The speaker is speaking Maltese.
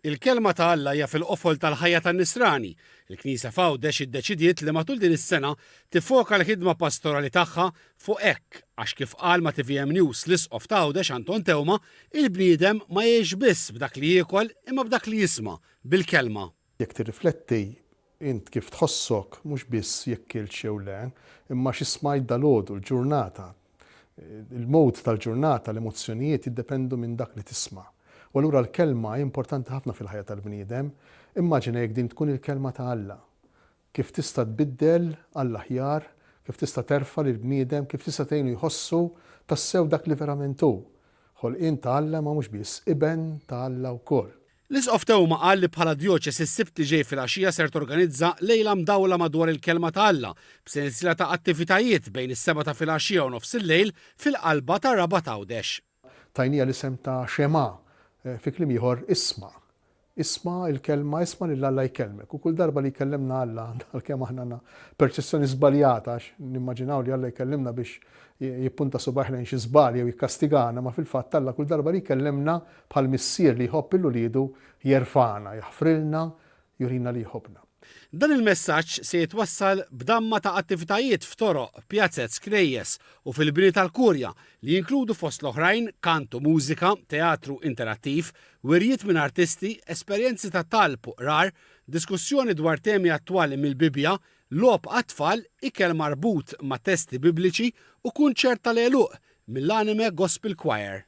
Il-Kelma ta' Alla hija fil-qofol tal-ħajja tan-Nisrani. Il-Knisja f'Għawdex iddeċidiet li matul din is-sena tiffoka l-ħidma pastorali tagħha fuq hekk għax kif qal ma' tvm News l-Isqof ta' Għawdex Anton Teuma, il-bniedem ma jgħixx biss b'dak li jiekol imma b'dak li jisma', bil-Kelma. Jekk tirrifletti, int kif tħossok mhux biss jekk kiltx jew le, imma xi smajt dalgħodu, l-ġurnata. Il-mood tal-ġurnata, l-emozzjonijiet jiddependu minn dak li tisma'. U allura l-kelma hi importanti ħafna fil-ħajja tal-bniedem. Immaġina jekk din tkun il-kelma ta' Alla. Kif tista' tbiddel għall-aħjar, kif tista' terfa' lill-bniedem, kif tista' tgħinu jħossu tassew dak li verament hu. Ħolqien ta' Alla imma mhux biss, iben ta' Alla wkoll. L-Isqof Theuma qal li bħala djoċesi s-Sibt li ġej filgħaxija ser torganizza lejla mdawla madwar il-Kelma ta' Alla b'sensiela ta' attivitajiet bejn is-sebgħa ta' filgħaxija u nofsillejl fil-qalba tar-Rabat Għawdex. Tajniha l-isem ta' Shema, fi kliem ieħor isma'. Isma' l-Kelma, isma' lil Alla jkellmek. U kull darba li jkellimna Alla, għalkemm aħna għandna perċezzjoni żbaljata għax nimmaġinaw li Alla jkellimna biex jippunta subgħajh lejn xi żball jew jikkastigana, ma fil-fatt Alla kull darba li jkellimna Bħal missier li jħobb 'il uliedu, jerfagħna, jaħfrilna, jurina li jħobbna. Dan il-messaġġ se jitwassal b'damma ta' attivitajiet f'toroq, pjazez, knejjes u fil-bini tal-Kurja li jinkludu fost l-oħrajn kant u mużika, teatru interattiv, wirjiet minn artisti, esperjenzi ta' talb u qrar, diskussjoni dwar temi attwali mill-Bibbja, logħob għat-tfal, ikel marbut ma' testi Bibliċi u kunċert tal-għeluq mill-Anime Gospel Choir.